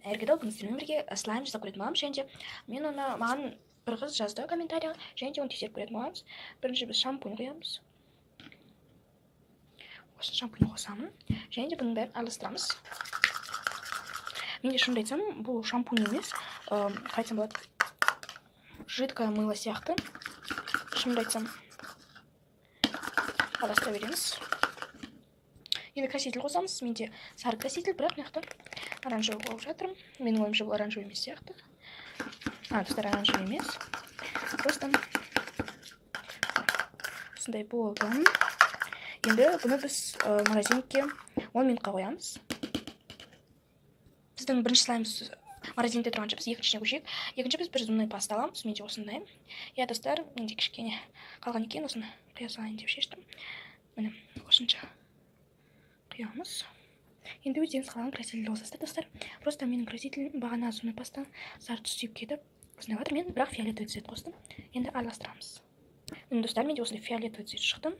Әргедал. Бүгін сіздермен бірге слайм жасап көретін боламыз. Және де мен оны, маған бір қыз жазды комментарийға, және де оны тексеріп көретін боламыз. Бірінші біз шампунь құямыз. Осы шампунь қосамын және де бұның бәрін араластырамыз. Менде, шынымды айтсам, бұл шампунь емес, қалай айтсам болады, жидкое мыло сияқты, шынымды айтсам. Араластыра береміз. Енді краситель қосамыз. Менде сары краситель, бірақ мына жақта оранжевый болып жатыр. Менің ойымша, бұл оранжевый емес сияқты. А, достар, оранжевый емес, просто осындай болды. Енді бұны біз морозильникке 10 минутқа қоямыз. Біздің бірінші слаймымыз морозильникте тұрғанша, біз екіншісіне көшейік. Екінші біз бір зубной паста аламыз. Менде осындай. Иә, достар, менде кішкене қалған екен, осыны құя салайын деп шештім. Міне, осынша құямыз. Енді өздеріңіз қалаған красительді қосасыздар, достар. Просто менің красителім бағана зубной паста сары түс тиіп кетіп, осындай жатыр. Мен бірақ фиолетовый цвет қостым. Енді араластырамыз. Міне, достар, менде осындай фиолетовый цвет шықты.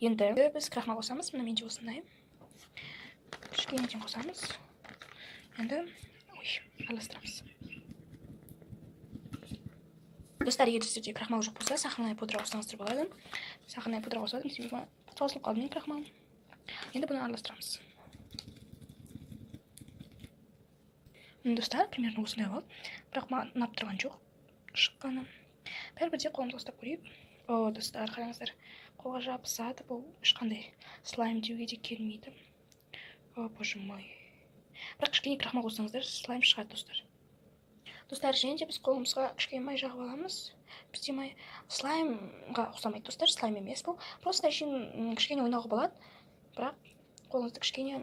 Енді біз крахмал қосамыз. Міне, менде осындай, кішкенеден қосамыз. Енді, ой, араластырамыз. Достар, егер сіздерде крахмал жоқ болса, сахарная пудра қоссаңыздар болады. Сахарная пудра қосады, себебі таусылып қалды менің крахмалым. Енді бұны араластырамыз. Міне, достар, примерно осындай болды, бірақ маған ұнап тұрған жоқ шыққаны. Бәрібір де қолымызға ұстап көрейік. О, достар, қараңыздар, қолға жабысады. Бұл ешқандай слайм деуге де келмейді. О боже мой! Бірақ кішкене крахмал қоссаңыздар, слайм шығады, достар. Достар, және де біз қолымызға кішкене май жағып аламыз. Бізде май слаймға ұқсамайды, достар, слайм емес бұл. Просто әшейін кішкене ойнауға болады, бірақ қолыңызды кішкене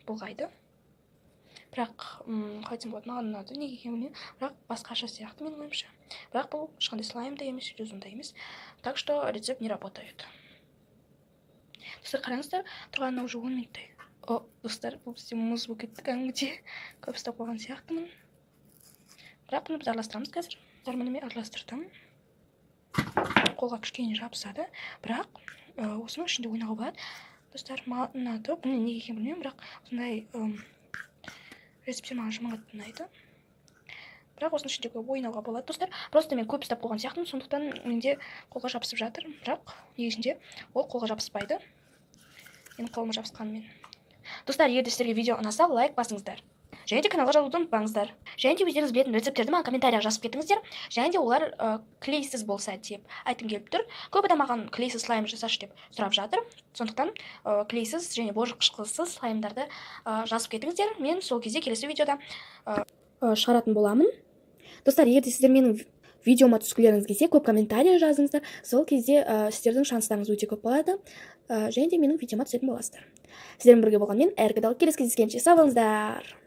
былғайды. Бірақ қалай айтсам болады, маған ұнады, неге екенін білмеймін, бірақ басқаша сияқты менің ойымша. Бірақ бұл ешқандай слайм да емес, резун да емес, так что рецепт не работает. Достар, қараңыздар, тұрғанына уже 10 минуттай. О, достар, бұл бізде мұз болып кетті кәдімгідей, көп ұстап қойған сияқтымын. Бірақ бұны біз араластырамыз қазір. Достар, міне, мен араластырдым. Қолға кішкене жабысады, бірақ осының ішінде ойнауға болады. Достар, маған ұнады. Бұны неге екенін білмеймін, бірақ осындай рецепттер маған жаман қатты ұнайды. Бірақ осының ішінде көп ойнауға болады, достар. Просто мен көп ұстап қойған сияқтымын, сондықтан менде қолға жабысып жатыр. Бірақ негізінде ол қолға жабыспайды, менің қолыма жабысқанымен. Достар, егер де сіздерге видео ұнаса, лайк басыңыздар және де каналға жазылуды ұмытпаңыздар. Және де өздеріңіз білетін рецепттерді маған комментарийға жазып кетіңіздер. Және де олар клейсіз болса деп айтқым келіп тұр. Көп адам маған клейсіз слайм жасашы деп сұрап жатыр. Сондықтан клейсіз және божық қышқылсыз слаймдарды жазып кетіңіздер. Мен сол кезде келесі видеода шығаратын боламын. Достар, егер де сіздер менің видеома түскілеріңіз келсе, көп комментарий жазыңыздар. Сол кезде сіздердің шанстарыңыз өте көп болады және де менің видеома түсетін боласыздар. Сіздермен бірге болған мен, Әркедал. Келесі кездескенше, сау болыңыздар.